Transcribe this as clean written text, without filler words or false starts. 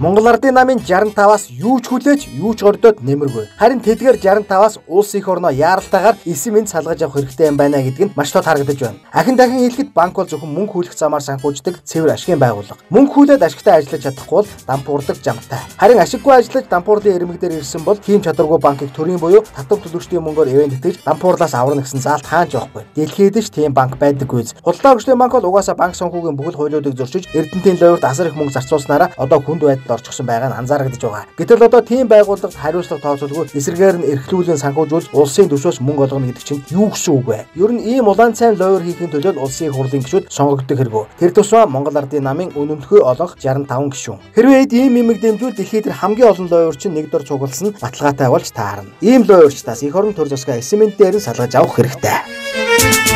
Монгол Ардын намын 65-аас юу ч хүлээж, юу ч гордоод нэмэргүй. Харин тэдгээр 65-аас улс их орноо яаралтайгаар эсэм энд салгаж авах хэрэгтэй юм байна гэдэг нь маш тод харагдаж байна. Ахин дахин хэлэхэд банк бол зөвхөн мөнгө хүлэх замаар санхүүждэг цэвэр ашигын байгууллага. Мөнгө хүлээд ашигтай ажиллаж чадахгүй бол дампуурдаг жамтай. Харин ашиггүй ажиллаж дампуурлын ирмэг дээр ирсэн бол тийм чадваргүй банкыг төрийн буюу татвар төлөгчдийн мөнгөөр ивээн тэтгэж дампуурлаас аварна гэсэн заалт хаанч явахгүй. Дэлхийд ч тийм банк байдаггүй. Худалдаа хөгжлийн банк бол угаасаа банк санхүүгийн бүхэл хуулиудыг зөрчиж Эрдэнэтийн луйварт асар их мөнгө зарцуулснараа одоо хүнд байдалд орчихсон байгаа нь анзаарагдаж байгаа. Гэтэл одоо тийм байгууллагад хариуцлага тооцоолгүй эсрэгээр нь эрхлүүлэн санхүүжүүлж улсын төсвөөс мөнгө олгоно гэдэг чинь юу гэсэн үг вэ? Ер нь ийм улаан цайн луйвар хийхин төлөө улсын их хурлын гишүүд сонгогддог хэрэгөө. Тэр тусмаа Монгол Ардын намын үнэмлэхүй олонх 65 гишүүн. Хэрвээ эд ийм имэг дэмжүүл дэлхийд хамгийн олон луйвар чинь нэг дор цугласан баталгаатай болж таарна. Ийм луйварчдаас эх орон төр засгаа эсэмэн дээр нь салгаж авах хэрэгтэй.